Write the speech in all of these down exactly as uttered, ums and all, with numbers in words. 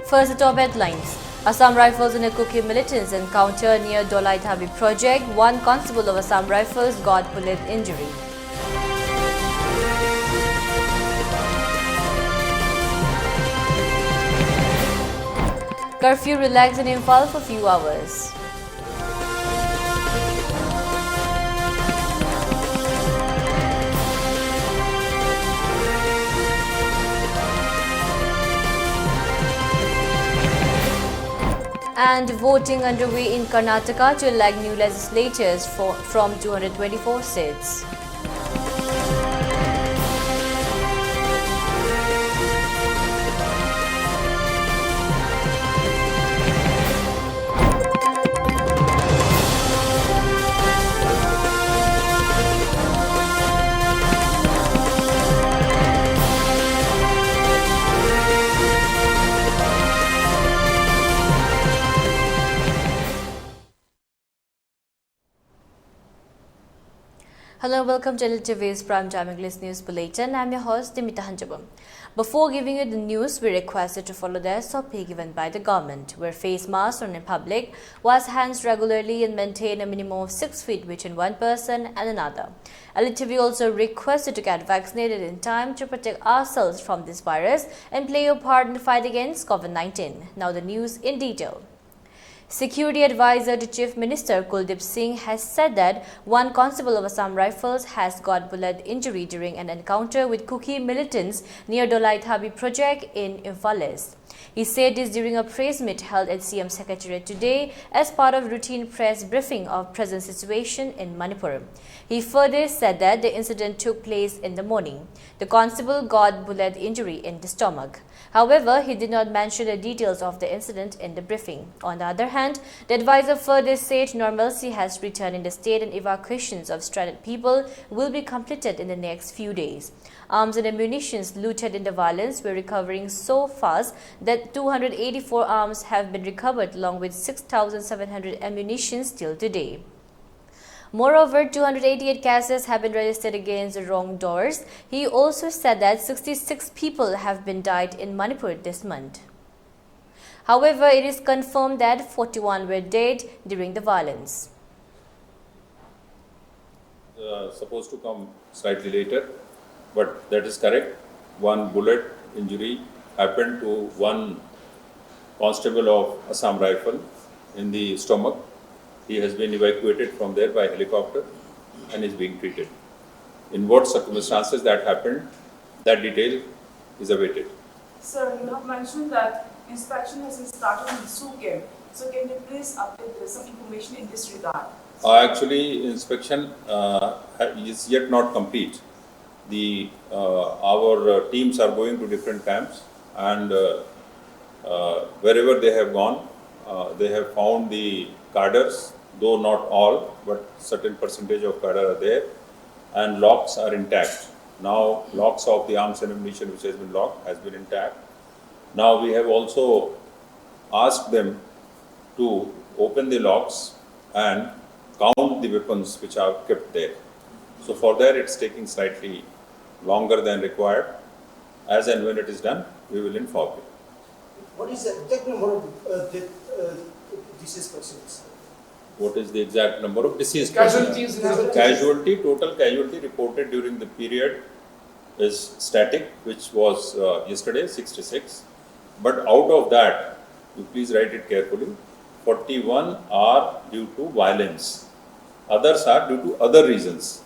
First, the top headlines. Assam Rifles and a Kuki militants encounter near Dolaithabi project. One constable of Assam Rifles got bullet injury. Curfew relaxed in Imphal for few hours. And voting underway in Karnataka to elect new legislatures for, from two hundred twenty-four seats. Hello, welcome to L T V's Prime Time English News Bulletin. I'm your host, Dimita Hanjabam. Before giving you the news, we request you to follow the S O P given by the government. Wear face masks when in public, wash hands regularly and maintain a minimum of six feet between one person and another. L T V also requests you to get vaccinated in time to protect ourselves from this virus and play your part in the fight against COVID nineteen. Now the news in detail. Security advisor to Chief Minister Kuldeep Singh has said that one constable of Assam Rifles has got bullet injury during an encounter with Kuki militants near Dolaithabi project in Imphal East. He said this during a press meet held at C M Secretariat today as part of routine press briefing of present situation in Manipur. He further said that the incident took place in the morning. The constable got bullet injury in the stomach. However, he did not mention the details of the incident in the briefing. On the other hand, the advisor further said normalcy has returned in the state and evacuations of stranded people will be completed in the next few days. Arms and ammunitions looted in the violence were recovering so fast that two hundred eighty-four arms have been recovered along with six thousand seven hundred ammunitions till today. Moreover, two hundred eighty-eight cases have been registered against the wrongdoers. He also said that sixty-six people have been died in Manipur this month. However, it is confirmed that forty-one were dead during the violence. Uh, supposed to come slightly later, but that is correct. One bullet injury happened to one constable of Assam Rifle in the stomach. He has been evacuated from there by helicopter and is being treated. In what circumstances that happened, that detail is awaited. Sir, you have mentioned that inspection has been started in Sukim. So can you please update with some information in this regard? Uh, actually, inspection uh, ha- is yet not complete. The uh, our uh, teams are going to different camps, and uh, uh, wherever they have gone, uh, they have found the cadres, though not all, but certain percentage of cadre are there, and locks are intact. Now, locks of the arms and ammunition which has been locked has been intact. Now we have also asked them to open the locks and count the weapons which are kept there. So for that, it's taking slightly longer than required. As and when it is done, we will inform you. What is the exact number of uh, death, uh, deceased persons? What is the exact number of deceased persons? Casualties in our Casualty, total casualty reported during the period is static, which was uh, yesterday, sixty-six. But out of that, you please write it carefully, forty-one are due to violence. Others are due to other reasons.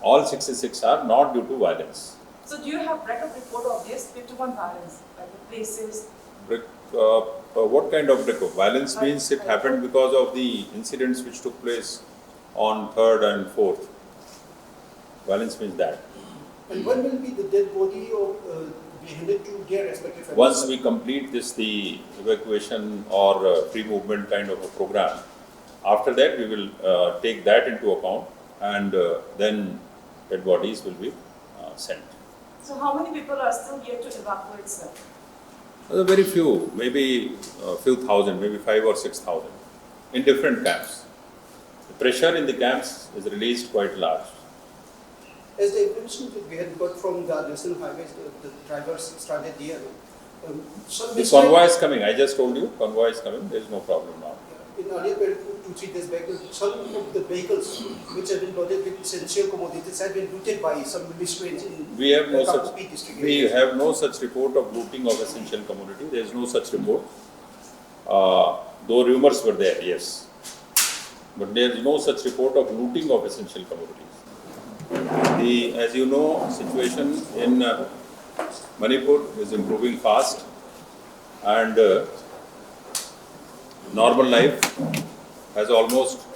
All sixty-six are not due to violence. So do you have record report of this fifty-one violence, like the places? Brick, uh, uh, what kind of brick? Violence means it happened because of the incidents which took place on third and fourth. Violence means that. And when will be the dead body of uh, be handed to their respective families? Once we complete this, the evacuation or uh, pre-movement kind of a program, after that we will uh, take that into account, and uh, then dead bodies will be uh, sent. So how many people are still yet to evacuate, sir? There are very few, maybe a few thousand, maybe five or six thousand in different camps. The pressure in the camps is released quite large. As the information that we had got from the National Highways, the, the drivers stranded there, Um, so The this convoy time, is coming. I just told you, convoy is coming. There is no problem now. In earlier period, two, two, three days back, some of the vehicles which have been loaded with essential commodities have been looted by some miscreants in We have no the such. Kangpokpi district. We have no such report of looting of essential commodity. There is no such report. Uh, though rumors were there, yes, but there is no such report of looting of essential commodities. The, as you know, situation in uh, Manipur is improving fast, and uh, normal life has almost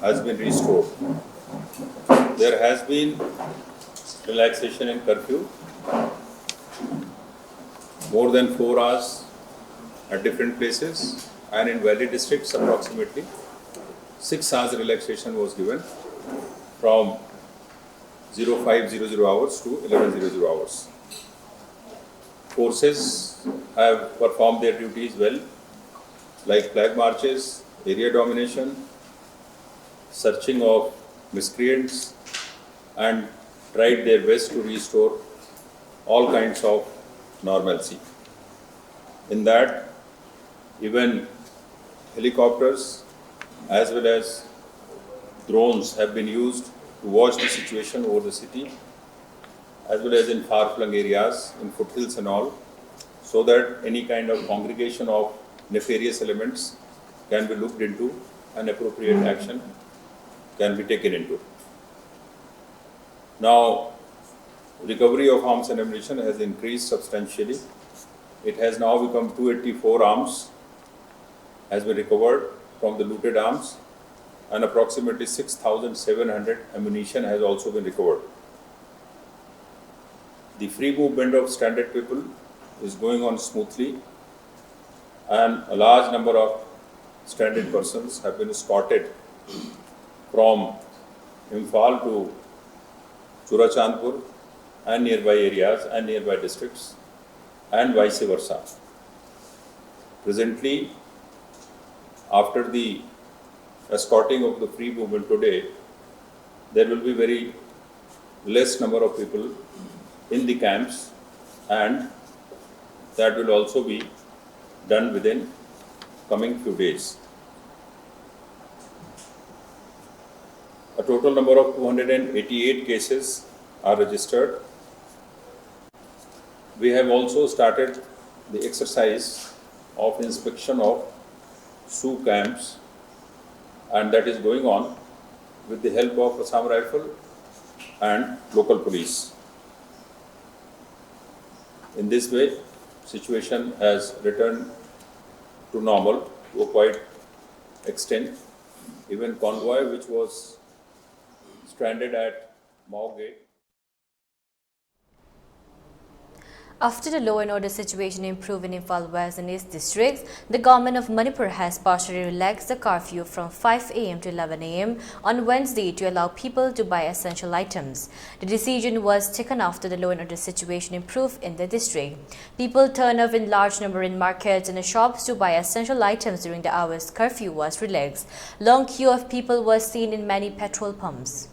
has been restored. There has been relaxation in curfew, more than four hours at different places, and in valley districts approximately six hours relaxation was given from zero five zero zero hours to eleven zero zero hours. Forces have performed their duties well, like flag marches, area domination, searching of miscreants, and tried their best to restore all kinds of normalcy. In that, even helicopters as well as drones have been used to watch the situation over the city, as well as in far-flung areas, in foothills and all, so that any kind of congregation of nefarious elements can be looked into and appropriate action can be taken into. Now, recovery of arms and ammunition has increased substantially. It has now become two eighty-four arms has been recovered from the looted arms, and approximately six thousand seven hundred ammunition has also been recovered. The free movement of stranded people is going on smoothly, and a large number of stranded persons have been escorted from Imphal to Churachandpur and nearby areas and nearby districts, and vice versa. Presently, after the escorting of the free movement today, there will be very less number of people in the camps, and That will also be done within coming few days. A total number of two hundred eighty-eight cases are registered. We have also started the exercise of inspection of SoO camps, and that is going on with the help of Assam Rifle and local police. In this way, situation has returned to normal to a quite extent. Even convoy, which was stranded at Mao Gate, After the law and order situation improved in Imphal West and East districts, the government of Manipur has partially relaxed the curfew from five a m to eleven a m on Wednesday to allow people to buy essential items. The decision was taken after the law and order situation improved in the district. People turned up in large number in markets and shops to buy essential items during the hours curfew was relaxed. Long queue of people was seen in many petrol pumps.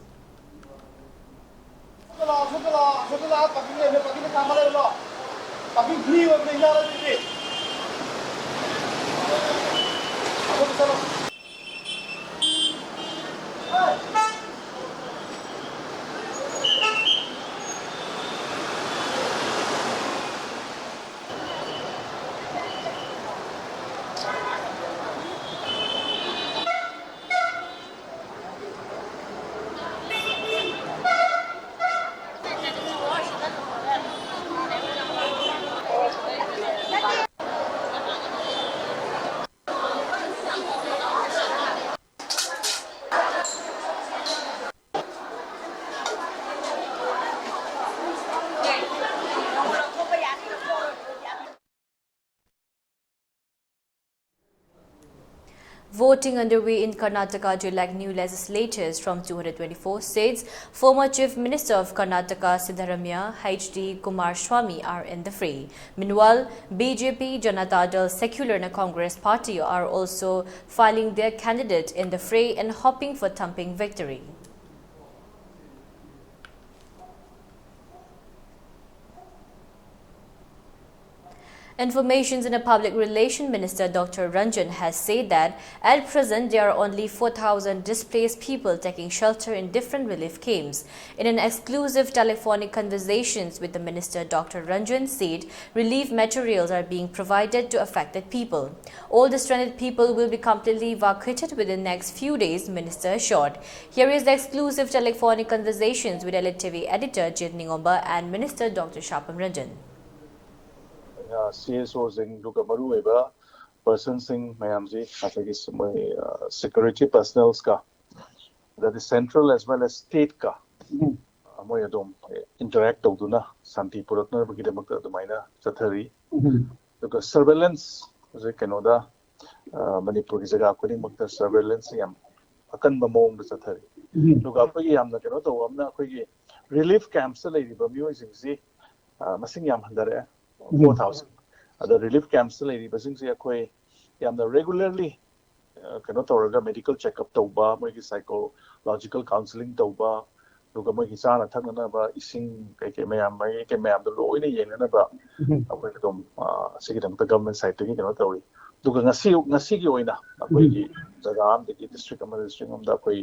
Voting underway in Karnataka to elect new legislators from two hundred twenty-four states. Former Chief Minister of Karnataka Siddaramaiah, H D Kumaraswamy are in the fray. Meanwhile, B J P, Janata Dal, Secular and Congress Party are also filing their candidate in the fray and hoping for thumping victory. Information and Public Relation Minister Doctor Ranjan has said that at present there are only four thousand displaced people taking shelter in different relief camps. In an exclusive telephonic conversations with the minister, Doctor Ranjan said relief materials are being provided to affected people. All the stranded people will be completely evacuated within next few days, minister assured. Here is the exclusive telephonic conversations with L T V editor Jit Ningomba and Minister Doctor Shapam Ranjan. C S ꯑꯣꯁꯤꯡ, ꯑꯗꯨꯒ ꯃꯔꯨꯑꯣꯏꯕ ꯄꯔꯁꯟꯁꯤꯡ ꯃꯌꯥꯝꯁꯤ, ꯉꯁꯥꯏꯒꯤ ꯃꯣꯏ security ꯄꯔꯁꯅꯦꯜꯁꯀ, ꯑꯗꯩ central ꯑꯦꯁ well ꯑꯦꯁ ꯁ꯭ꯇꯦꯠꯀ, ꯃꯣꯏ ꯑꯗꯨꯝ interact ꯇꯧꯗꯨꯅ ꯁꯥꯟꯇꯤ ꯄꯨꯔꯛꯅꯕꯒꯤꯗꯃꯛꯇ ꯑꯗꯨꯃꯥꯏꯅ ꯆꯠꯊꯔꯤ꯫ ꯑꯗꯨꯒ ꯁꯔꯚꯦꯂꯦꯟꯁ ꯍꯧꯖꯤꯛ ꯀꯩꯅꯣꯗ, ꯃꯅꯤꯄꯨꯔꯒꯤ ꯖꯒꯥ ꯈꯨꯗꯤꯡꯃꯛꯇ ꯁꯔꯚꯦꯂꯦꯟꯁꯁꯦ ꯌꯥꯝ ꯑꯀꯟꯕ ꯃꯑꯣꯡꯗ ꯆꯠꯊꯔꯤ꯫ ꯑꯗꯨꯒ ꯑꯩꯈꯣꯏꯒꯤ ꯌꯥꯝꯅ ꯀꯩꯅꯣ ꯇꯧꯕ ꯑꯃꯅ, ꯑꯩꯈꯣꯏꯒꯤ ꯔꯤꯂꯤꯐ ꯀꯦꯝꯞꯁꯇ ꯂꯩꯔꯤꯕ ꯃꯤꯑꯣꯏꯁꯤꯡꯁꯤ ꯃꯁꯤꯡ ꯌꯥꯝ ꯍꯟꯊꯔꯛꯑꯦ, ꯐꯣꯔ ꯊꯥꯎꯖꯟ꯫ ꯑꯗ ꯔꯤꯂꯤꯐ ꯀꯦꯝꯞꯁꯇ ꯂꯩꯔꯤꯕꯁꯤꯡꯁꯦ ꯑꯩꯈꯣꯏ ꯌꯥꯝꯅ ꯔꯦꯒꯨꯂꯔꯂꯤ ꯀꯩꯅꯣ ꯇꯧꯔꯒ ꯃꯦꯗꯤꯀꯦꯜ ꯆꯦꯛꯑꯞ ꯇꯧꯕ, ꯃꯣꯏꯒꯤ ꯁꯥꯏꯀꯣꯂꯣꯖꯤꯀꯦꯜ ꯀꯥꯎꯟꯁꯤꯂꯤꯡ ꯇꯧꯕ, ꯑꯗꯨꯒ ꯃꯣꯏꯒꯤ ꯆꯥꯅ ꯊꯛꯅꯅꯕ ꯏꯁꯤꯡ ꯀꯩꯀꯩ ꯃꯌꯥꯝ, ꯃꯩ ꯀꯩ ꯃꯌꯥꯝꯗꯣ ꯂꯣꯏꯅ ꯌꯦꯡꯅꯅꯕ ꯑꯩꯈꯣꯏ ꯑꯗꯨꯝ ꯑꯁꯤꯒꯤꯗꯃꯛꯇ ꯒꯚꯔꯟꯃꯦꯟ ꯁꯥꯏꯠꯇꯒꯤ ꯀꯩꯅꯣ ꯇꯧꯔꯤ꯫ ꯑꯗꯨꯒ ꯉꯁꯤ, ꯉꯁꯤꯒꯤ ꯑꯣꯏꯅ ꯑꯩꯈꯣꯏꯒꯤ ꯖꯒꯥ ꯑꯃꯗꯒꯤ ꯗꯤꯁꯇ꯭ꯔꯤꯛ ꯑꯃꯗ ꯗꯤꯁꯇ꯭ꯔꯤꯛ ꯑꯃꯗ ꯑꯩꯈꯣꯏ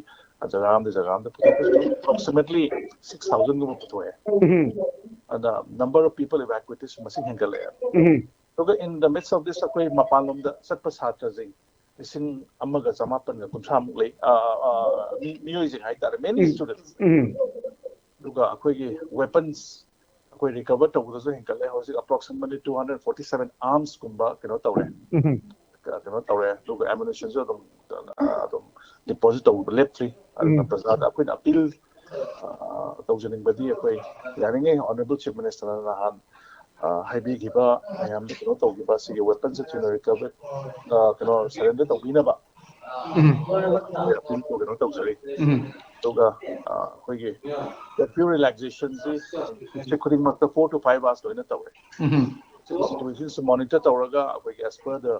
ꯖꯒꯥ ꯑꯃꯗ ꯖꯒꯥ ꯑꯃꯗ ꯄꯨꯊꯣꯛꯄꯁꯤ ꯑꯦꯄ꯭ꯔꯣꯛꯁꯤꯃꯦꯠꯂꯤ ꯁꯤꯛꯁ ꯊꯥꯎꯖꯟꯒꯨꯝꯕ ꯄꯨꯊꯣꯛꯑꯦ꯫ ꯑꯗ ꯅꯝꯕꯔ ꯑꯣꯐ ꯄꯤꯄꯜ ꯏꯚꯥꯀꯨꯋꯦꯇꯦꯠꯁꯨ ꯃꯁꯤꯡ ꯍꯦꯟꯒꯠꯂꯛꯑꯦ꯫ ꯑꯗꯨꯒ in the midst of this, ꯑꯩꯈꯣꯏ ꯃꯄꯥꯟꯂꯣꯝꯗ ꯆꯠꯄ ꯁꯥꯇ꯭ꯔꯁꯤꯡ ꯂꯤꯁꯤꯡ ꯑꯃꯒ ꯆꯃꯥꯄꯟꯒ ꯀꯨꯟꯊ꯭ꯔꯥꯃꯨꯛ ꯂꯩ, ꯃꯤꯑꯣꯏꯁꯤꯡ ꯍꯥꯏꯇꯥꯔꯦ, ꯃꯦꯅꯤ ꯁ꯭ꯇꯨꯗꯦꯟꯠꯁ꯫ ꯑꯗꯨꯒ ꯑꯩꯈꯣꯏꯒꯤ ꯋꯦꯄꯟꯁ ꯑꯩꯈꯣꯏ ꯔꯤꯀꯚꯔ ꯇꯧꯕꯗꯁꯨ ꯍꯦꯟꯒꯠꯂꯦ꯫ ꯍꯧꯖꯤꯛ approximately two hundred forty seven ꯑꯥꯔꯝꯁꯀꯨꯝꯕ ꯀꯩꯅꯣ ꯇꯧꯔꯦ, ꯀꯩꯅꯣ ꯇꯧꯔꯦ꯫ ꯑꯗꯨꯒ ꯑꯦꯃꯨꯅꯤꯁꯟꯁꯨ ꯑꯗꯨꯝ ꯑꯗꯨꯝ ꯗꯤꯄꯣꯖꯤꯠ ꯇꯧꯕ ꯂꯦꯞꯇ꯭ꯔꯤ꯫ ꯑꯗꯨꯅ ꯄ꯭ꯔꯖꯥꯗ ꯑꯩꯈꯣꯏꯅ ꯑꯄꯤꯜ ꯇꯧꯖꯅꯤꯡꯕꯗꯤ, ꯑꯩꯈꯣꯏ ꯌꯥꯔꯤꯉꯩ ꯑꯣꯅꯔꯦꯕꯜ ꯆꯤꯐ ꯃꯤꯅꯤꯁꯇꯔꯅ ꯅꯍꯥꯟ ꯍꯥꯏꯕꯤꯈꯤꯕ ꯃꯌꯥꯝꯗ ꯀꯩꯅꯣ ꯇꯧꯈꯤꯕ, ꯁꯤꯒꯤ ꯋꯦꯄꯟꯁꯦ ꯊꯨꯅ ꯔꯤꯀꯚꯔ, ꯀꯩꯅꯣ, ꯁꯔꯦꯟꯗꯔ ꯇꯧꯕꯤꯅꯕ ꯑꯄꯤꯜ ꯀꯩꯅꯣ ꯇꯧꯖꯔꯤ꯫ ꯑꯗꯨꯒ ꯑꯩꯈꯣꯏꯒꯤ ꯀꯔꯐ꯭ꯌꯨ ꯔꯤꯂꯦꯛꯁꯦꯁꯟꯁꯤ ꯗꯤꯁꯇ꯭ꯔꯤꯛ ꯈꯨꯗꯤꯡꯃꯛꯇ ꯐꯣꯔ ꯇꯨ ꯐꯥꯏꯚ ꯑꯥꯋꯔꯁ ꯂꯣꯏꯅ ꯇꯧꯔꯦ꯫ ꯁꯤꯒꯤ ꯁꯤꯆꯨꯋꯦꯁꯟꯁꯦ ꯃꯣꯅꯤꯇꯔ ꯇꯧꯔꯒ ꯑꯩꯈꯣꯏꯒꯤ ꯑꯦꯁ ꯄꯔ ꯗ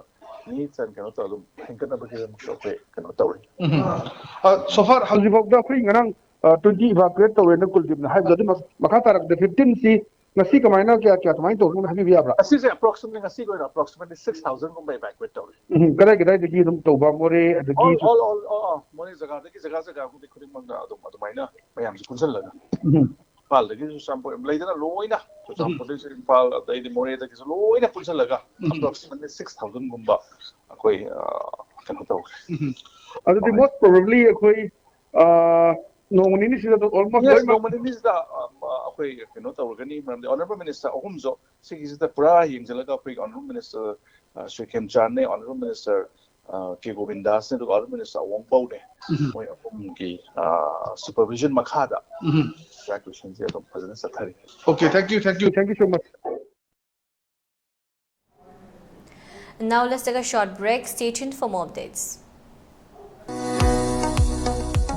ꯅꯤꯗꯁ ꯑꯦꯟ ꯀꯩꯅꯣ ꯇꯧꯔ ꯑꯗꯨꯝ ꯍꯦꯟꯒꯠꯅꯕꯒꯤꯗꯃꯛꯇ ꯑꯩꯈꯣꯏ ꯀꯩꯅꯣ ꯇꯧꯔꯤ꯫ ꯁꯣꯐꯥꯔ ꯍꯧꯖꯤꯛꯐꯥꯎꯗ ꯑꯩꯈꯣꯏ ꯉꯔꯥꯡ ꯇ꯭ꯋꯦꯟꯇꯤ ꯏꯚꯥꯀꯨꯋꯦꯠ ꯇꯧꯔꯦꯅ ꯀꯨꯜꯗꯤꯞꯅ ꯍꯥꯏꯕꯗꯣ, ꯑꯗꯨ ꯃꯈꯥ ꯇꯥꯔꯛꯄꯗ ꯐꯤꯐꯇꯤꯟꯁꯤ ꯉꯁꯤ ꯀꯃꯥꯏꯅ ꯀꯌꯥ ꯀꯌꯥ ꯀꯃꯥꯏꯅ ꯇꯧꯕꯅꯣ ꯍꯥꯏꯕꯤꯕ ꯌꯥꯕ꯭ꯔꯥ? ꯑꯁꯤꯁꯦ approximately ꯉꯁꯤꯒꯤ ꯑꯣꯏꯅ approximately six thousand ꯒꯨꯝꯕ evacuate ꯇꯧꯔꯦ꯫ ꯎꯝ, ꯀꯗꯥꯏ ꯀꯗꯥꯏꯗꯒꯤ ꯑꯗꯨꯝ ꯇꯧꯕ? ꯃꯣꯔꯦ ꯑꯗꯒꯤ all all all ꯑꯣ ꯑꯣ ꯃꯣꯔꯦ ꯖꯒꯥꯗꯒꯤ ꯖꯒꯥ ꯖꯒꯥ ꯈꯨꯗꯤꯡ ꯈꯨꯗꯤꯡꯃꯛꯇ ꯑꯗꯨꯝ ꯑꯗꯨꯃꯥꯏꯅ ꯃꯌꯥꯝꯁꯦ ꯄꯨꯟꯁꯤꯜꯂꯒ ꯎꯝ, ꯏꯝꯐꯥꯜꯗꯒꯤꯁꯨ ꯆꯨꯔꯆꯥꯟꯄꯨꯔ ꯂꯩꯗꯅ ꯂꯣꯏꯅ ꯆꯨꯔꯆꯥꯟꯄꯨꯔꯗꯒꯤꯁꯨ ꯏꯝꯐꯥꯜ ꯑꯗꯩꯗꯤ ꯃꯣꯔꯦꯗꯒꯤꯁꯨ ꯂꯣꯏꯅ ꯄꯨꯟꯁꯤꯜꯂꯒ approximately six thousand ꯒꯨꯝꯕ ꯑꯩꯈꯣꯏ ꯑ, ꯀꯩꯅꯣ ꯇꯧꯈ꯭ꯔꯦ꯫ ꯑꯗꯨꯗꯤ most probably ꯑꯩꯈꯣꯏ ꯑ, ꯅꯣꯡꯃ ꯅꯤꯅꯤꯁꯤꯗ ꯑꯗꯨꯝ almost Yes, ꯂꯣꯏꯅꯃꯛ ꯅꯣꯡꯃ ꯅꯤꯅꯤꯁꯤꯗ ꯑ, ꯑ, ꯑꯩꯈꯣꯏ ꯀꯩꯅꯣ ꯇꯧꯔꯒꯅꯤ, ꯃꯔꯝꯗꯤ honourable minister ꯑꯍꯨꯝꯁꯨ ꯁꯤꯒꯤꯁꯤꯗ ꯄꯨꯔꯥ ꯌꯦꯡꯁꯤꯜꯂꯒ ꯑꯩꯈꯣꯏꯒꯤ honourable minister ꯑ, ꯁ꯭ꯔꯤ ꯈꯦꯝꯆꯥꯟꯅꯦ, honourable minister ꯑ, ꯀꯦ ꯒꯣꯕꯤꯟꯗꯥꯁꯅꯦ, ꯑꯗꯨꯒ honourable minister ꯑꯋꯣꯡꯄꯧꯅꯦ, ꯃꯣꯏ ꯑꯍꯨꯝꯒꯤ supervision ꯃꯈꯥꯗ evacuationꯁꯦ ꯑꯗꯨꯝ ꯐꯖꯅ ꯆꯠꯊꯔꯤ꯫ Okay, thank you, thank you, thank you so much. Now let's take a short break. Stay tuned for more updates.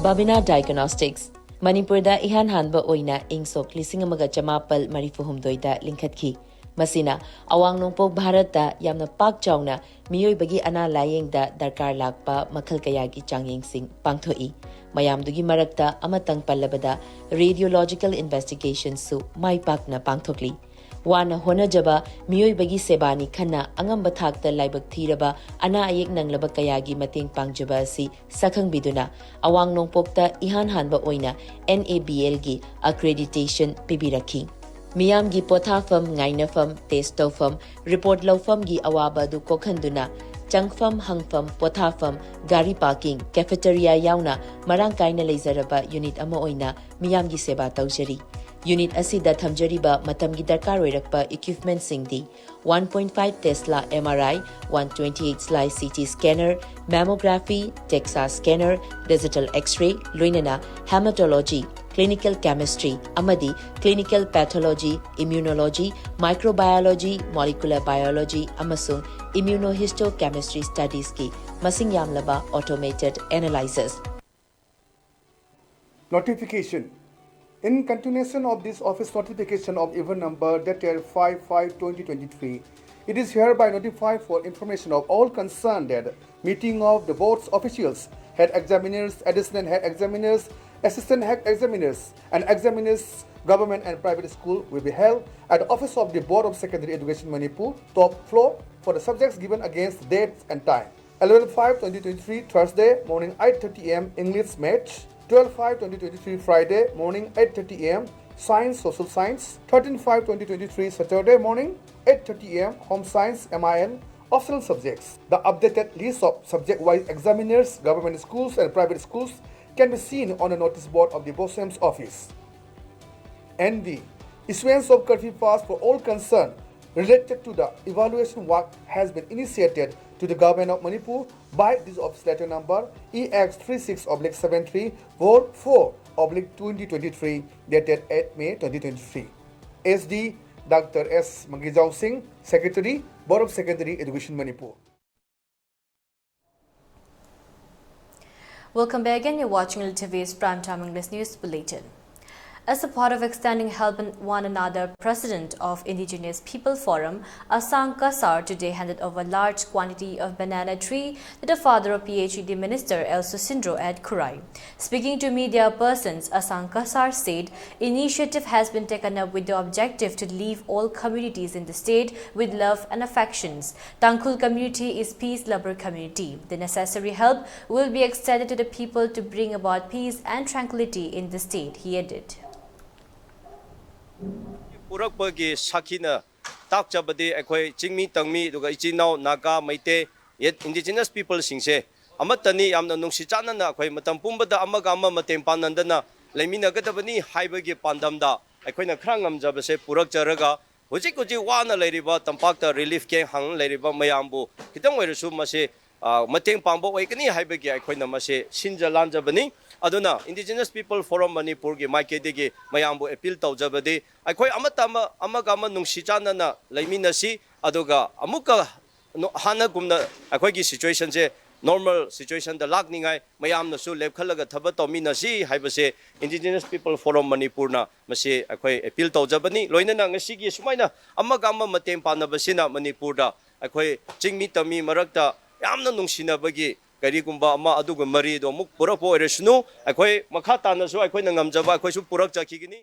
Babina Diagnostics, ꯃꯅꯤꯄꯨꯔꯗ ꯏꯍꯥꯟ ꯍꯥꯟꯕ ꯑꯣꯏꯅ ꯏꯪ ꯁꯣꯛ ꯂꯤꯁꯤꯡ ꯑꯃꯒ ꯆꯃꯥꯄꯜ ꯃꯔꯤꯐꯨ ꯍꯨꯝꯗꯣꯏꯗ ꯂꯤꯡꯈꯠꯈꯤ꯫ ꯃꯁꯤꯅ ꯑꯋꯥꯡ ꯅꯣꯡꯄꯣꯛ ꯚꯥꯔꯠꯇ ꯌꯥꯝꯅ ꯄꯥꯛ ꯆꯥꯎꯅ ꯃꯤꯑꯣꯏꯕꯒꯤ ꯑꯅꯥ ꯂꯥꯌꯦꯡꯗ ꯗꯔꯀꯥꯔ ꯂꯥꯛꯄ ꯃꯈꯜ ꯀꯌꯥꯒꯤ ꯆꯥꯡꯌꯦꯡꯁꯤꯡ ꯄꯥꯡꯊꯣꯛꯏ꯫ ꯃꯌꯥꯝꯗꯨꯒꯤ ꯃꯔꯛꯇ ꯑꯃꯇꯪ ꯄꯜꯂꯕꯗ radiological investigationꯁꯨ ꯃꯥꯏ ꯄꯥꯛꯅ ꯄꯥꯡꯊꯣꯛꯂꯤ꯫ ꯋꯥꯅ ꯍꯣꯠꯅꯖꯕ ꯃꯤꯑꯣꯏꯕꯒꯤ ꯁꯦꯕꯥꯅꯤ ꯈꯟꯅ ꯑꯉꯝꯕ ꯊꯥꯛꯇ ꯂꯥꯏꯕꯛ ꯊꯤꯔꯕ ꯑꯅꯥ ꯑꯌꯦꯛ ꯅꯪꯂꯕ ꯀꯌꯥꯒꯤ ꯃꯇꯦꯡ ꯄꯥꯡꯖꯕ ꯑꯁꯤ ꯁꯛꯈꯪꯕꯤꯗꯨꯅ ꯑꯋꯥꯡ ꯅꯣꯡꯄꯣꯛꯇ ꯏꯍꯥꯟ ꯍꯥꯟꯕ ꯑꯣꯏꯅ NABLꯒꯤ accreditation ꯄꯤꯕꯤꯔꯛꯈꯤ꯫ ꯃꯤꯌꯥꯝꯒꯤ ꯄꯣꯊꯥꯐꯝ, ꯉꯥꯏꯅꯐꯝ, test ꯇꯧꯐꯝ, report ꯂꯧꯐꯝꯒꯤ ꯑꯋꯥꯕ ꯑꯗꯨ ꯀꯣꯛꯍꯟꯗꯨꯅ ꯆꯪꯐꯝ, ꯍꯪꯐꯝ, ꯄꯣꯊꯥꯐꯝ, ꯒꯥꯔꯤ parking, cafeteria ꯌꯥꯎꯅ ꯃꯔꯥꯡ ꯀꯥꯏꯅ ꯂꯩꯖꯔꯕ unit ꯑꯃ ꯑꯣꯏꯅ ꯃꯤꯌꯥꯝꯒꯤ ꯁꯦꯕꯥ ꯇꯧꯖꯔꯤ꯫ Unit ꯑꯁꯤꯗ ꯊꯝꯖꯔꯤꯕ ꯃꯇꯝꯒꯤ ꯗꯔꯀꯥꯔ ꯑꯣꯏꯔꯛꯄ equipmentꯁꯤꯡꯗꯤ one point five Tesla MRI, one twenty-eight slice CT scanner, mammography, DEXA scanner, digital X-ray, ꯂꯣꯏꯅꯅ hematology, clinical chemistry ꯑꯃꯗꯤ clinical pathology, immunology, microbiology, molecular biology ꯑꯃꯁꯨꯡ immunohistochemistry studiesꯀꯤ ꯃꯁꯤꯡ ꯌꯥꯝꯂꯕ automated analyzers꯫ Notification. In continuation of this office notification of even number dated five five twenty twenty-three, it is hereby notified for information of all concerned that meeting of the board's officials, head examiners, additional head examiners, Assistant head examiners and examiners, government and private school, will be held at the office of the Board of Secondary Education Manipur, top floor, for the subjects given against dates and time. Eleven five twenty twenty-three, Thursday, morning eight thirty a m, English, Maths. Twelve five twenty twenty-three, Friday, morning eight thirty a m, Science, Social Science. Thirteen five twenty twenty-three, Saturday, morning eight thirty a m, Home Science, M I L, optional subjects. The updated list of subject-wise examiners, government schools and private schools can be seen on the notice board of the BOSEM's office. And the issuance of curfew pass for all concerned related to the evaluation work has been initiated to the Government of Manipur by this office letter number E X three six oblique seven three four four oblique twenty twenty-three, dated eighth May twenty twenty-three. S D Doctor S Mangijao Singh, Secretary, Board of Secondary Education, Manipur. Welcome back again. You're watching L T V's Primetime English News Bulletin. As a part of extending help one another, President of Indigenous People Forum, Asang Kasar, today handed over large quantity of banana tree to the father of P H E D Minister Elso Sindro at Khurai. Speaking to media persons, Asang Kasar said initiative has been taken up with the objective to leave all communities in the state with love and affections. Tangkhul community is peace lover community. The necessary help will be extended to the people to bring about peace and tranquility in the state, he added. ꯄꯨꯔꯛꯄꯒꯤ ꯁꯥꯈꯤꯅ ꯇꯥꯛꯆꯕꯗꯤ ꯑꯩꯈꯣꯏ ꯆꯤꯡꯃꯤ ꯇꯝꯃꯤ ꯑꯗꯨꯒ ꯏꯆꯤꯟ ꯏꯅꯥꯎ ꯅꯥꯒꯥ, ꯃꯩꯇꯩ, ꯌꯦꯠ indigenous peopleꯁꯤꯡꯁꯦ ꯑꯃꯠꯇꯅꯤ꯫ ꯌꯥꯝꯅ ꯅꯨꯡꯁꯤ ꯆꯥꯟꯅꯅ ꯑꯩꯈꯣꯏ ꯃꯇꯝ ꯄꯨꯝꯕꯗ ꯑꯃꯒ ꯑꯃ ꯃꯇꯦꯡ ꯄꯥꯡꯅꯗꯅ ꯂꯩꯃꯤꯟꯅꯒꯗꯕꯅꯤ ꯍꯥꯏꯕꯒꯤ ꯄꯥꯟꯗꯝꯗ ꯑꯩꯈꯣꯏꯅ ꯈꯔ ꯉꯝꯖꯕꯁꯦ ꯄꯨꯔꯛꯆꯔꯒ ꯍꯧꯖꯤꯛ ꯍꯧꯖꯤꯛ ꯋꯥꯅ ꯂꯩꯔꯤꯕ ꯇꯝꯄꯥꯛꯇ relief camp ꯍꯥꯡꯅ ꯂꯩꯔꯤꯕ ꯃꯌꯥꯝꯕꯨ ꯈꯤꯇꯪ ꯑꯣꯏꯔꯁꯨ ꯃꯁꯤ ꯃꯇꯦꯡ ꯄꯥꯡꯕ ꯑꯣꯏꯒꯅꯤ ꯍꯥꯏꯕꯒꯤ ꯑꯩꯈꯣꯏꯅ ꯃꯁꯤ ꯁꯤꯟꯖ ꯂꯥꯟꯖꯕꯅꯤ꯫ ꯑꯗꯨꯅ Indigenous People Forum ꯃꯅꯤꯄꯨꯔꯒꯤ ꯃꯥꯏꯀꯩꯗꯒꯤ ꯃꯌꯥꯝꯕꯨ appeal ꯇꯧꯖꯕꯗꯤ ꯑꯩꯈꯣꯏ ꯑꯃꯠꯇ ꯑꯃ ꯑꯃꯒ ꯑꯃ ꯅꯨꯡꯁꯤ ꯆꯥꯟꯅꯅ ꯂꯩꯃꯤꯟꯅꯁꯤ꯫ ꯑꯗꯨꯒ ꯑꯃꯨꯛꯀ ꯍꯥꯟꯅꯒꯨꯝꯅ ꯑꯩꯈꯣꯏꯒꯤ situationꯁꯦ normal situationꯗ ꯂꯥꯛꯅꯤꯡꯉꯥꯏ ꯃꯌꯥꯝꯅꯁꯨ ꯂꯦꯞꯈꯠꯂꯒ ꯊꯕꯛ ꯇꯧꯃꯤꯟꯅꯁꯤ ꯍꯥꯏꯕꯁꯦ Indigenous People Forum ꯃꯅꯤꯄꯨꯔꯅ ꯃꯁꯤ ꯑꯩꯈꯣꯏ appeal ꯇꯧꯖꯕꯅꯤ꯫ ꯂꯣꯏꯅꯅ ꯉꯁꯤꯒꯤ ꯁꯨꯃꯥꯏꯅ ꯑꯃꯒ ꯑꯃ ꯃꯇꯦꯡ ꯄꯥꯡꯅꯕꯁꯤꯅ ꯃꯅꯤꯄꯨꯔꯗ ꯑꯩꯈꯣꯏ ꯆꯤꯡꯃꯤ ꯇꯝꯃꯤ ꯃꯔꯛꯇ ꯌꯥꯝꯅ ꯅꯨꯡꯁꯤꯅꯕꯒꯤ ꯀꯔꯤꯒꯨꯝꯕ ꯑꯃ ꯑꯗꯨꯒ ꯃꯔꯤꯗꯣ ꯑꯃꯨꯛ ꯄꯨꯔꯛꯄ ꯑꯣꯏꯔꯁꯅꯨ, ꯑꯩꯈꯣꯏ ꯃꯈꯥ ꯇꯥꯅꯁꯨ ꯑꯩꯈꯣꯏꯅ ꯉꯝꯖꯕ ꯑꯩꯈꯣꯏꯁꯨ ꯄꯨꯔꯛꯆꯈꯤꯒꯅꯤ꯫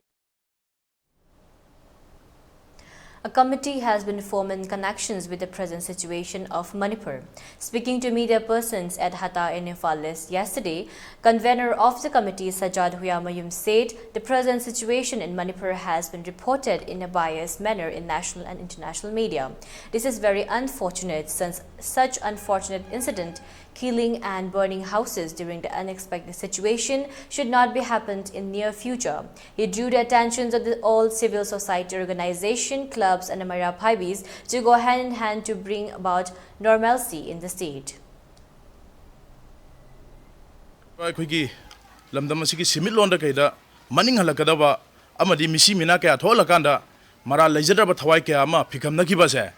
A committee has been formed in connections with the present situation of Manipur. Speaking to media persons at Hata in Imphal East yesterday, convener of the committee Sajjad Huyamayum said the present situation in Manipur has been reported in a biased manner in national and international media. This is very unfortunate since such unfortunate incident, killing and burning houses during the unexpected situation should not be happened in near future. He drew the attention of the all civil society organization, clubs and Amara Phaibis to go hand in hand to bring about normalcy in the state. ꯑꯩꯈꯣꯏꯒꯤ ꯂꯝꯗꯝ ꯑꯁꯤꯒꯤ ꯁꯤꯃꯤꯠꯂꯣꯟꯗ ꯀꯩꯗ ꯃꯅꯤꯡ ꯍꯜꯂꯛꯀꯗꯕ ꯑꯃꯗꯤ ꯃꯤꯁꯤ ꯃꯤꯅꯥ ꯀꯌꯥ ꯊꯣꯛꯍꯜꯂꯀꯥꯟꯗ ꯃꯔꯥꯜ ꯂꯩꯖꯗ꯭ꯔꯕ ꯊꯋꯥꯏ ꯀꯌꯥ ꯑꯃ ꯐꯤꯈꯝꯅꯈꯤꯕꯁꯦ,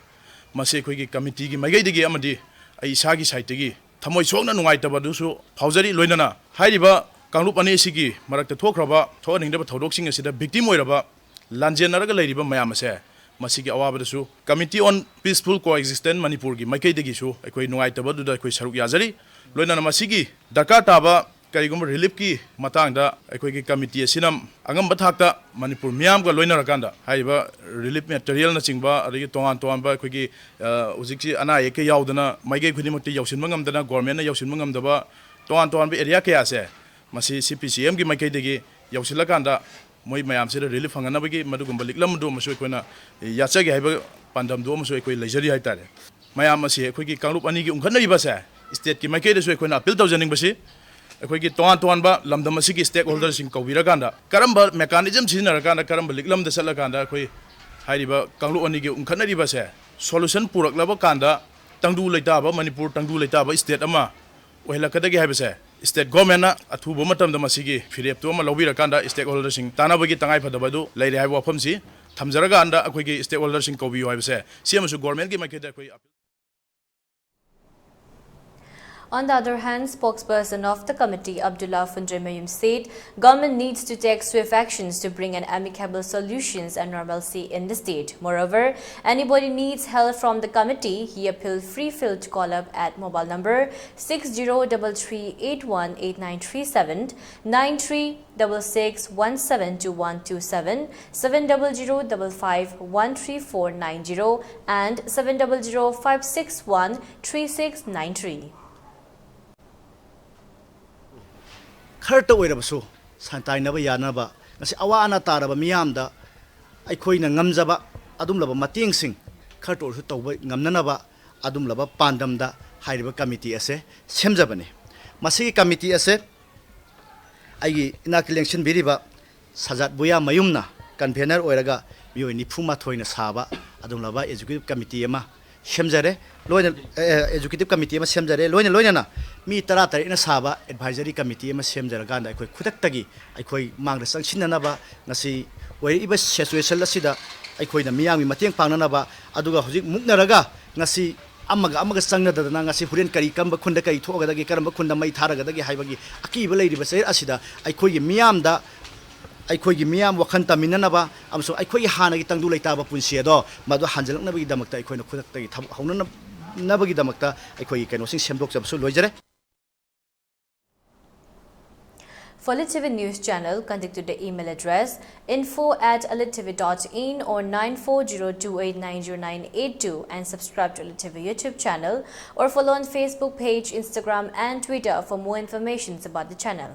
ꯃꯁꯤ ꯑꯩꯈꯣꯏꯒꯤ ꯀꯃꯤꯇꯤꯒꯤ ꯃꯥꯏꯀꯩꯗꯒꯤ ꯑꯃꯗꯤ ꯑꯩ ꯏꯁꯥꯒꯤ ꯁꯥꯏꯠꯇꯒꯤ ꯊꯃꯣꯏ ꯁꯣꯛꯅ ꯅꯨꯡꯉꯥꯏꯇꯕꯗꯨꯁꯨ ꯐꯥꯎꯖꯔꯤ꯫ ꯂꯣꯏꯅꯅ ꯍꯥꯏꯔꯤꯕ ꯀꯥꯡꯂꯨꯞ ꯑꯅꯤ ꯑꯁꯤꯒꯤ ꯃꯔꯛꯇ ꯊꯣꯛꯈ꯭ꯔꯕ ꯊꯣꯛꯍꯟꯅꯤꯡꯗꯕ ꯊꯧꯗꯣꯛꯁꯤꯡ ꯑꯁꯤꯗ ꯚꯤꯛꯇꯤꯝ ꯑꯣꯏꯔꯕ, ꯂꯥꯟꯖꯦꯟꯅꯔꯒ ꯂꯩꯔꯤꯕ ꯃꯌꯥꯝ ꯑꯁꯦ ꯃꯁꯤꯒꯤ ꯑꯋꯥꯕꯗꯁꯨ Committee on Peaceful Coexistence ꯃꯅꯤꯄꯨꯔꯒꯤ ꯃꯥꯏꯀꯩꯗꯒꯤꯁꯨ ꯑꯩꯈꯣꯏ ꯅꯨꯡꯉꯥꯏꯇꯕꯗꯨꯗ ꯑꯩꯈꯣꯏ ꯁꯔꯨꯛ ꯌꯥꯖꯔꯤ꯫ ꯂꯣꯏꯅꯅ ꯃꯁꯤꯒꯤ ꯗꯔꯀꯥꯔ ꯇꯥꯕ ꯀꯔꯤꯒꯨꯝꯕ ꯔꯤꯂꯤꯐꯀꯤ ꯃꯇꯥꯡꯗ ꯑꯩꯈꯣꯏꯒꯤ ꯀꯃꯤꯇꯤ ꯑꯁꯤꯅ ꯑꯉꯝꯕ ꯊꯥꯛꯇ ꯃꯅꯤꯄꯨꯔ ꯃꯤꯌꯥꯝꯒ ꯂꯣꯏꯅꯔꯀꯥꯟꯗ ꯍꯥꯏꯔꯤꯕ ꯔꯤꯂꯤꯐ ꯃꯦꯇꯔꯤꯌꯦꯜꯅꯆꯤꯡꯕ, ꯑꯗꯒꯤ ꯇꯣꯉꯥꯟ ꯇꯣꯉꯥꯟꯕ ꯑꯩꯈꯣꯏꯒꯤ, ꯑ, ꯍꯧꯖꯤꯛꯁꯤ ꯑꯅꯥ ꯑꯌꯦꯛꯀ ꯌꯥꯎꯗꯅ ꯃꯥꯏꯀꯩ ꯈꯨꯗꯤꯡꯃꯛꯇ ꯌꯧꯁꯤꯟꯕ ꯉꯝꯗꯅ, ꯒꯣꯔꯃꯦꯟꯅ ꯌꯧꯁꯤꯟꯕ ꯉꯝꯗꯕ ꯇꯣꯉꯥꯟ ꯇꯣꯉꯥꯟꯕ ꯑꯦꯔꯤꯌꯥ ꯀꯌꯥꯁꯦ ꯃꯁꯤ ꯁꯤ ꯄꯤ ꯁꯤ ꯑꯦꯝꯒꯤ ꯃꯥꯏꯀꯩꯗꯒꯤ ꯌꯧꯁꯤꯜꯂꯀꯥꯟꯗ ꯃꯣꯏ ꯃꯌꯥꯝꯁꯤꯗ ꯔꯤꯂꯤꯐ ꯐꯪꯍꯟꯅꯕꯒꯤ ꯃꯗꯨꯒꯨꯝꯕ ꯂꯤꯛꯂꯝ ꯑꯗꯨ ꯑꯃꯁꯨ ꯑꯩꯈꯣꯏꯅ ꯌꯥꯠꯆꯒꯦ ꯍꯥꯏꯕ ꯄꯥꯟꯗꯝꯗꯨ ꯑꯃꯁꯨ ꯑꯩꯈꯣꯏ ꯂꯩꯖꯔꯤ ꯍꯥꯏꯇꯥꯔꯦ꯫ ꯃꯌꯥꯝ ꯑꯁꯤ ꯑꯩꯈꯣꯏꯒꯤ ꯀꯥꯡꯂꯨꯞ ꯑꯅꯤꯒꯤ ꯎꯪꯈꯠꯅꯔꯤꯕꯁꯦ, ꯁ꯭ꯇꯦꯠꯀꯤ ꯃꯥꯏꯀꯩꯗꯁꯨ ꯑꯩꯈꯣꯏꯅ ꯑꯄꯤꯜ ꯇꯧꯖꯅꯤꯡꯕꯁꯤ, ꯑꯩꯈꯣꯏꯒꯤ ꯇꯣꯉꯥꯟ ꯇꯣꯉꯥꯟꯕ ꯂꯝꯗꯝ ꯑꯁꯤꯒꯤ ꯁ꯭ꯇꯦꯛ ꯍꯣꯜꯗꯔꯁꯤꯡ ꯀꯧꯕꯤꯔꯀꯥꯟꯗ ꯀꯔꯝꯕ ꯃꯦꯀꯥꯅꯤꯖꯝ ꯁꯤꯖꯤꯟꯅꯔꯀꯥꯟꯗ ꯀꯔꯝꯕ ꯂꯤꯛꯂꯝꯗ ꯆꯠꯂꯀꯥꯟꯗ ꯑꯩꯈꯣꯏ ꯍꯥꯏꯔꯤꯕ ꯀꯥꯡꯂꯨꯞ ꯑꯅꯤꯒꯤ ꯎꯪꯈꯠꯅꯔꯤꯕꯁꯦ ꯁꯣꯂꯨꯁꯟ ꯄꯨꯔꯛꯂꯕ ꯀꯥꯟꯗ ꯇꯪꯗꯨ ꯂꯩꯇꯥꯕ ꯃꯅꯤꯄꯨꯔ, ꯇꯪꯗꯨ ꯂꯩꯇꯥꯕ ꯁ꯭ꯇꯦꯠ ꯑꯃ ꯑꯣꯏꯍꯜꯂꯛꯀꯗꯒꯦ ꯍꯥꯏꯕꯁꯦ ꯁ꯭ꯇꯦꯠ ꯒꯣꯔꯃꯦꯟꯅ ꯑꯊꯨꯕ ꯃꯇꯝꯗ ꯃꯁꯤꯒꯤ ꯐꯤꯔꯦꯞꯇꯨ ꯑꯃ ꯂꯧꯕꯤꯔꯀꯥꯟꯗ ꯁ꯭ꯇꯦꯛ ꯍꯣꯜꯗꯔꯁꯤꯡ ꯇꯥꯟꯅꯕꯒꯤ ꯇꯉꯥꯏꯐꯗꯕ ꯑꯗꯨ ꯂꯩꯔꯦ ꯍꯥꯏꯕ ꯋꯥꯐꯝꯁꯤ ꯊꯝꯖꯔꯀꯥꯟꯗ ꯑꯩꯈꯣꯏꯒꯤ ꯁ꯭ꯇꯦꯛ ꯍꯣꯜꯗꯔꯁꯤꯡ ꯀꯧꯕꯤꯌꯨ ꯍꯥꯏꯕꯁꯦ ꯁꯤ ꯑꯃꯁꯨ ꯒꯣꯔꯃꯦꯟꯒꯤ ꯃꯥꯏꯀꯩꯗ ꯑꯩꯈꯣꯏ On the other hand, spokesperson of the committee, Abdullah Funjremayum, said government needs to take swift actions to bring an amicable solutions and normalcy in the state. Moreover, anybody needs help from the committee, he appealed free field to call up at mobile number six zero double three eight one eight nine three seven, nine three double six one seven two one two seven, seven double zero double five one three four nine zero and seven double zero five six one three six nine three. ꯈꯔꯇ ꯑꯣꯏꯔꯕꯁꯨ ꯁꯟꯇꯥꯏꯅꯕ ꯌꯥꯅꯕ ꯉꯁꯤ ꯑꯋꯥ ꯑꯅꯥ ꯇꯥꯔꯕ ꯃꯤꯌꯥꯝꯗ ꯑꯩꯈꯣꯏꯅ ꯉꯝꯖꯕ ꯑꯗꯨꯝꯂꯕ ꯃꯇꯦꯡꯁꯤꯡ ꯈꯔꯇ ꯑꯣꯏꯔꯁꯨ ꯇꯧꯕ ꯉꯝꯅꯅꯕ ꯑꯗꯨꯝꯂꯕ ꯄꯥꯟꯗꯝꯗ ꯍꯥꯏꯔꯤꯕ ꯀꯃꯤꯇꯤ ꯑꯁꯦ ꯁꯦꯝꯖꯕꯅꯤ꯫ ꯃꯁꯤꯒꯤ ꯀꯃꯤꯇꯤ ꯑꯁꯦ ꯑꯩꯒꯤ ꯏꯅꯥꯛꯇ ꯂꯦꯡꯁꯤꯟꯕꯤꯔꯤꯕ ꯁꯖꯥꯠ ꯕꯨꯌꯥ ꯃꯌꯨꯝꯅ ꯀꯟꯚꯦꯅꯔ ꯑꯣꯏꯔꯒ ꯃꯤꯑꯣꯏ ꯅꯤꯐꯨ ꯃꯥꯊꯣꯏꯅ ꯁꯥꯕ ꯑꯗꯨꯒꯨꯝꯂꯕ ꯑꯦꯖꯨꯀꯦꯇꯤꯚ ꯀꯃꯤꯇꯤ ꯑꯃ ꯁꯦꯝꯖꯔꯦ꯫ ꯂꯣꯏꯅ ꯑꯦꯖꯨꯀꯦꯇꯤꯚ ꯀꯃꯤꯇꯤ ꯑꯃ ꯁꯦꯝꯖꯔꯦ꯫ ꯂꯣꯏꯅ ꯂꯣꯏꯅꯅ ꯃꯤ ꯇꯔꯥ ꯇꯔꯦꯠꯅ ꯁꯥꯕ ꯑꯦꯗꯚꯥꯏꯖꯔꯤ ꯀꯃꯤꯇꯤ ꯑꯃ ꯁꯦꯝꯖꯔꯀꯥꯟꯗ ꯑꯩꯈꯣꯏ ꯈꯨꯗꯛꯇꯒꯤ ꯑꯩꯈꯣꯏ ꯃꯥꯡꯗ ꯆꯪꯁꯤꯟꯅꯅꯕ ꯉꯁꯤ ꯑꯣꯏꯔꯛꯏꯕ ꯁꯤꯆꯨꯋꯦꯁꯟ ꯑꯁꯤꯗ ꯑꯩꯈꯣꯏꯅ ꯃꯤꯌꯥꯝꯒꯤ ꯃꯇꯦꯡ ꯄꯥꯡꯅꯅꯕ ꯑꯗꯨꯒ ꯍꯧꯖꯤꯛ ꯃꯨꯛꯅꯔꯒ ꯉꯁꯤ ꯑꯃꯒ ꯑꯃꯒ ꯆꯪꯅꯗꯗꯅ ꯉꯁꯤ ꯍꯣꯔꯦꯟ ꯀꯔꯤ ꯀꯔꯝꯕ ꯈꯨꯟꯗ ꯀꯔꯤ ꯊꯣꯛꯑꯒꯗꯒꯦ, ꯀꯔꯝꯕ ꯈꯨꯟꯗ ꯃꯩ ꯊꯥꯔꯒꯗꯒꯦ ꯍꯥꯏꯕꯒꯤ ꯑꯀꯤꯕ ꯂꯩꯔꯤꯕ ꯆꯩꯔꯛ ꯑꯁꯤꯗ ꯑꯩꯈꯣꯏꯒꯤ ꯃꯤꯌꯥꯝꯗ ꯑꯩꯈꯣꯏꯒꯤ ꯃꯤꯌꯥꯝ ꯋꯥꯈꯜ ꯇꯝꯃꯤꯟꯅꯅꯕ ꯑꯃꯁꯨꯡ ꯑꯩꯈꯣꯏꯒꯤ ꯍꯥꯟꯅꯒꯤ ꯇꯪꯗꯨ ꯂꯩꯇꯥꯕ ꯄꯨꯟꯁꯤ ꯑꯗꯣ ꯃꯗꯨ ꯍꯟꯖꯤꯜꯂꯛꯅꯕꯒꯤꯗꯃꯛꯇ ꯑꯩꯈꯣꯏꯅ ꯈꯨꯗꯛꯇꯒꯤ ꯊꯕꯛ ꯍꯧꯅꯅꯕꯒꯤꯗꯃꯛꯇ ꯑꯩꯈꯣꯏꯒꯤ ꯀꯩꯅꯣꯁꯤꯡ ꯁꯦꯝꯗꯣꯛꯆꯕꯁꯨ ꯂꯣꯏꯖꯔꯦ꯫ For Lit T V News Channel, contact to the email address info at lit T V dot in or nine four zero two eight nine zero nine eight two and subscribe to Lit T V YouTube channel or follow on Facebook page, Instagram and Twitter for more informations about the channel.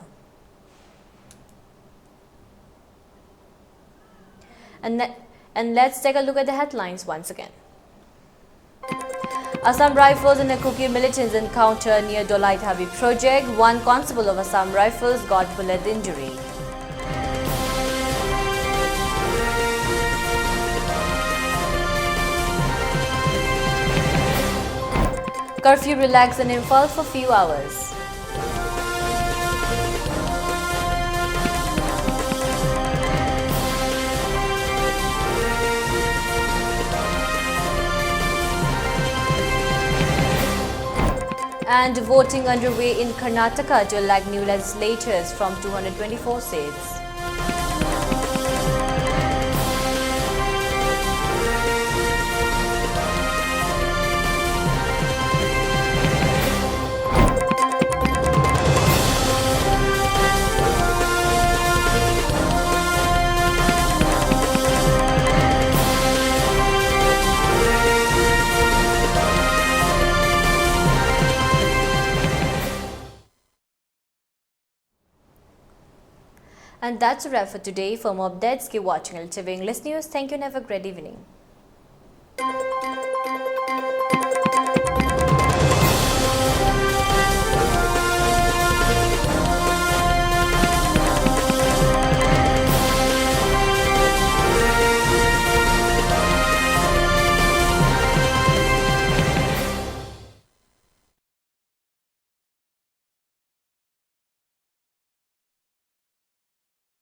And, ne- and let's take a look at the headlines once again. Assam Rifles and Kuki militants encounter near Dolai Thabi project. One constable of Assam Rifles got bullet injury. Curfew relaxed in Imphal for few hours. And voting underway in Karnataka to elect new legislatures from two hundred twenty-four seats. And that's a wrap for today. For more updates, keep watching L T V English News. Thank you and have a great evening.